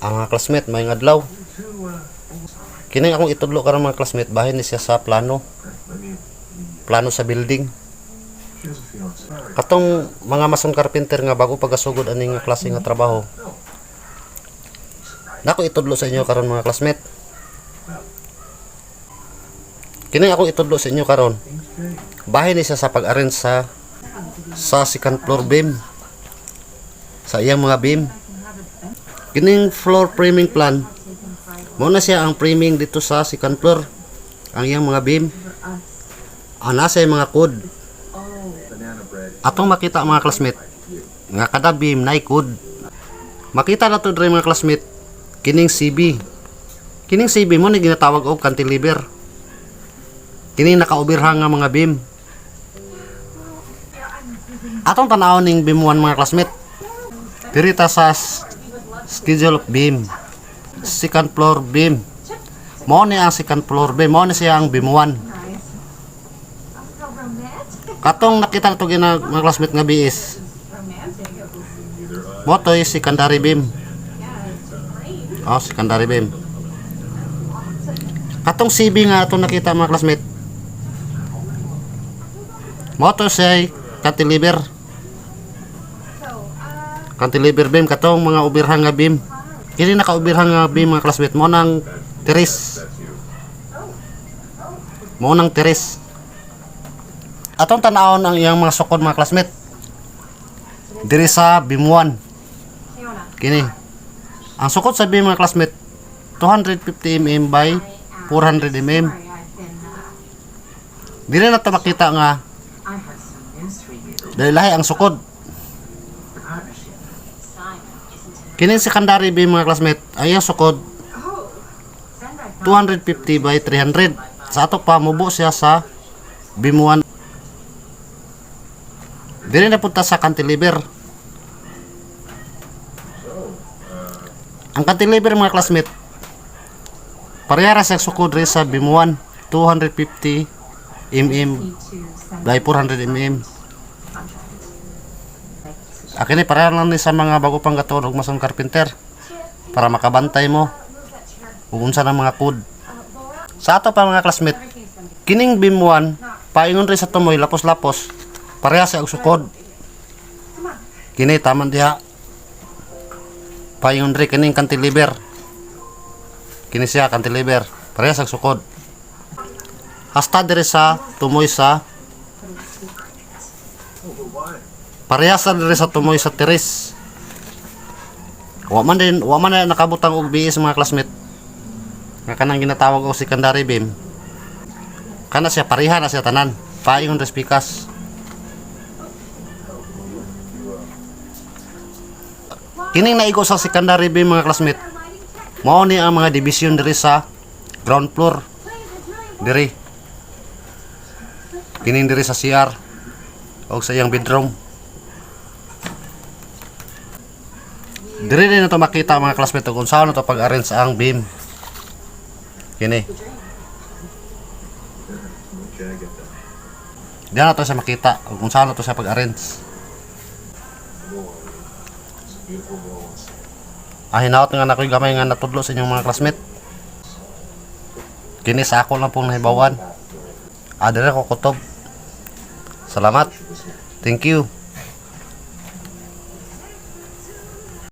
Ang mga classmate, maayong adlaw. Kini akong itudlo karon, mga classmate, bahin ni siya sa plano. Plano sa building. Katong mga mason carpenter nga bago pagasugod ani nga klase nga trabaho. Nako itudlo sa inyo karon, mga classmate. Kini akong itudlo sa inyo karon. Bahin ni siya sa pag-arrange sa second floor beam. Sa iyang mga beam. Kining floor framing plan, mao na siya ang framing dito sa second floor. Ang iyang mga beam. Ana sa mga code. Atong makita, mga classmate, nga kada beam naay code. Makita na to diri, mga classmate, kining CB. Kining CB mo ni ginatawag og cantilever. Kini naka-overhang nga mga beam. Atong tan-awon ning beam 1, mga classmate. Diri ta sa schedule of beam. Second floor beam. Mao ni ang second floor beam. Mao ni siya ang beam 1. Katong nakita na to gina, mga classmate, nga BS. Mao to'y secondary beam. Oh, secondary beam. Katong CB nga atong nakita, mga classmate. Mao to siya cantilever. Cantilever beam, katong mga overhang nga beam. Kini naka-overhang nga beam, mga classmate, mao nang teres. Mao nang teres. Atong tan-awon ang iyang mga sukod, mga classmate. Diri sa beam 1. Kini. Ang sukod sa beam, mga classmate, 250 mm by 400 mm. Diri na to makita nga dahil lahi ang sukod. Kini secondary beam, mga classmate, ay ang sukod 250 by 300. Sa ato pa mubo siya sa beam 1. Diri na punta sa cantilever. Ang cantilever, mga classmate, pareha ra siya sukod rin sa beam 1, 250 mm by 400 mm. Akin ni pareha lang ni sa mga bago pang gatuon og mason carpenter para makabantay mo kung unsa ng mga code. Sa ato pa, mga classmate, kining beam 1 paingon rin sa tumoy lapos-lapos, pareha siya og sukod. Kini taman diha. Paingon rin kining cantilever. Kini siya cantilever, pareha sa sukod. Hasta diri sa tumoy sa parehas na diri sa tumoy sa teres. Wa man na nakabutang og BS, mga classmate. Nga kanang ginatawag og secondary beam. Kana siya pareha na siya tanan. Paingon res pikas. Kining naigo sa secondary beam, mga classmate. Mao ni ang mga division diri sa ground floor. Diri. Kining diri sa CR og sa iyang bedroom. Diri din na to makita, mga classmate, kung saan na to pag-arrange ang beam. Kini. Diyan na to siya makita kung saan na to siya pag-arrange. Ah, hinaot nga na ako'y gamay nga natudlo sa inyong mga classmate. Kini sa ako lang pong nahibawan. Ah, diri ko kutob. Salamat. Thank you.